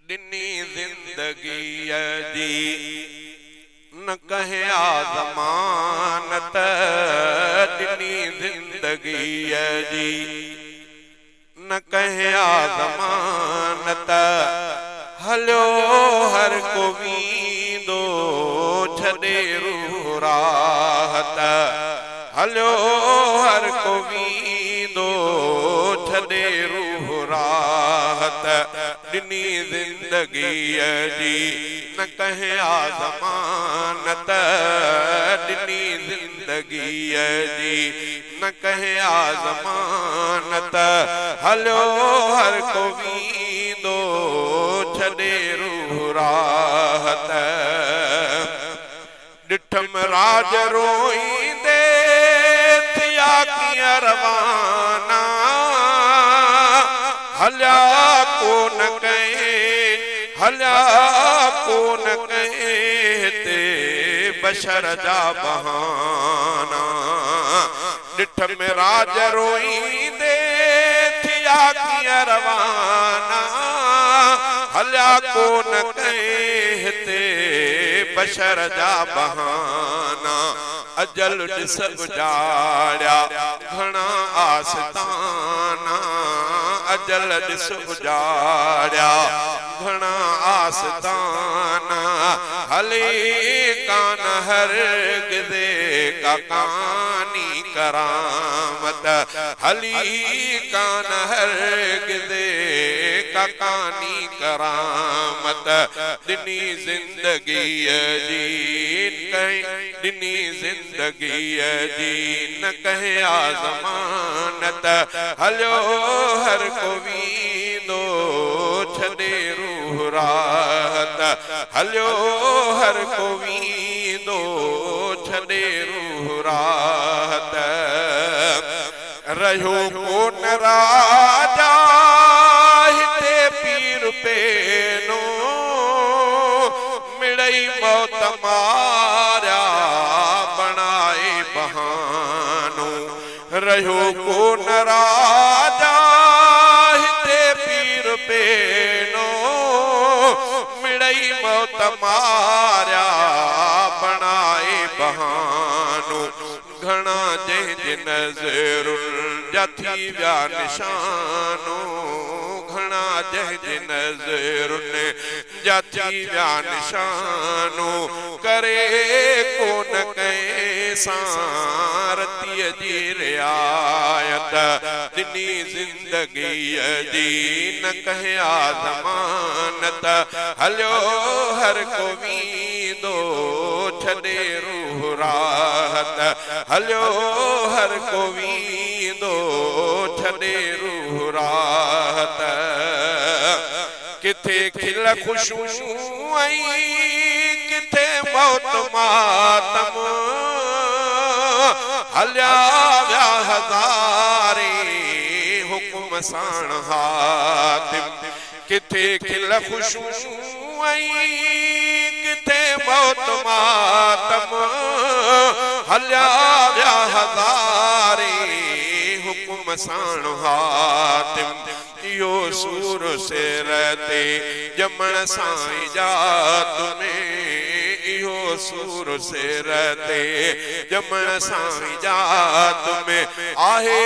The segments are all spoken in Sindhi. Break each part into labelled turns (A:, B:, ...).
A: ڏني زندگيء جي نه ڪنهن آ ضمانت ڏني زندگيء جي نه ڪنهن آ ضمانت هليو هر ڪو ويندو ڇڏي روح راحت هليو هر ڪو ويندو ڇڏي روح راحت ڏني زندگيء جي نه ڪنهن آ ضمانت ڏني زندگيء جي نه ڪنهن آ ضمانت هليو هر ڪو ويندو ڇڏي روح راحت ڏٺم راڄ روئيندي ٿيا ڪيئن روانا هليا ڪونه ڪنهن هليا ڪونه ڪنهن هتي بشر جا بهانا ڏٺم راڄ روئيندي ٿيا ڪيئن روانا هليا ڪونه ڪنهن هتي بشر جا بهانا اجل ڏس اجاڙيا گهڻا آستانا اجل ڏس اجاڙيا گهڻا آستانا هلي ڪانه هرگز ڪا ڪاني ڪرامت هلي ڪانه هرگز ڪا ڪاني ڪرامت ڏني زندگيء جي ڪنهن ڏني زندگيء جي نه ڪنهن آ ضمانت هليو هر ڪو ويندو ڇڏي روح راحت هليو هر ڪو ويندو ڇڏي روح راحت رهيو ڪونه راجا هتي پير پينو مڙئي موت ماريا بڻائي بهانو رهيو ڪونه راجا هتي پير پينو مڙئي موت ماريا بڻائي بهانو گهڻا جنهن جي نظرن جا ٿي ويا نشانو گهڻا جنهن جي نظرن جا ٿي ويا نشانو ڪري ڪونه ڪنهن سان رتيء جي رعايت ڏني زندگيء جي نه ڪنهن آ ضمانت هليو هر ڪو ويندو ڇڏي روح راحت هليو هر ڪو ويندو ڇڏي روح راحت ڪٿي کل خوشيون ۽ ڪٿي موت ماتم هليا ويا هزارين حڪم ساڻ حاتم ڪٿي کل خوشيون ۽ ڪٿي موت ماتم هليا ويا هزارين حڪم ساڻ حاتم اهو سور سر تي ڄمڻ سان ئي ڄاتو ۾ اهو سور سر تي ڄمڻ سان ئي ڄاتو ۾ آهي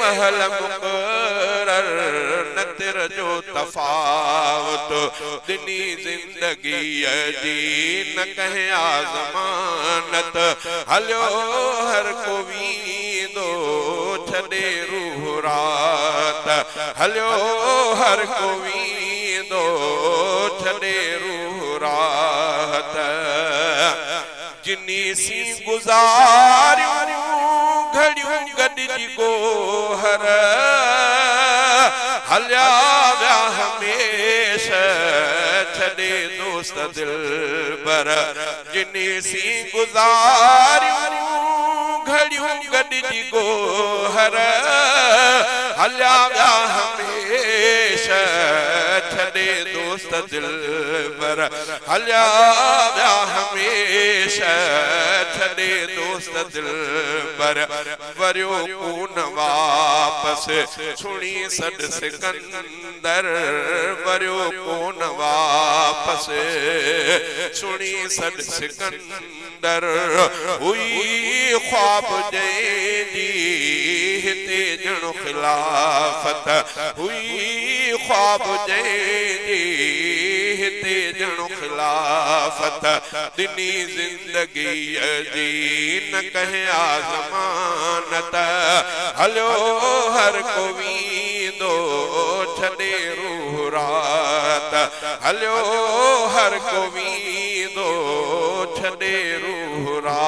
A: مهل مقرر نه تر جو تفاوت ڏني زندگيء جي نه ڪنهن آ ضمانت هليو هر ڪو ويندو ڇڏي روح رات هليو هر ڪو ويندو ڇڏي روح رات جني سين گذاريون گهڙيون گڏجي گوهر هليا ويا هميشه ڇڏي دوست دلبر جني سين گذاريون گهڙيون گڏجي گوهر هليا ويا هميشه ڇڏي دوست. دوست دلبر هليا ويا هميشه ڇڏي دوست دلبر وريو ڪونه واپس سڻي سڏ سڪندر وريو ڪونه واپس سڻي سڏ سڪندر هئي خواب جنهن جي هتي ڄڻ خلافت هئي خواب جنهن جي هتي ڄڻ خلافت ڏني زندگيء جي نه ڪنهن آ ضمانت هليو هر ڪو ويندو ڇڏي روح رات هليو هر ڪو ويندو ڇڏي روح رات.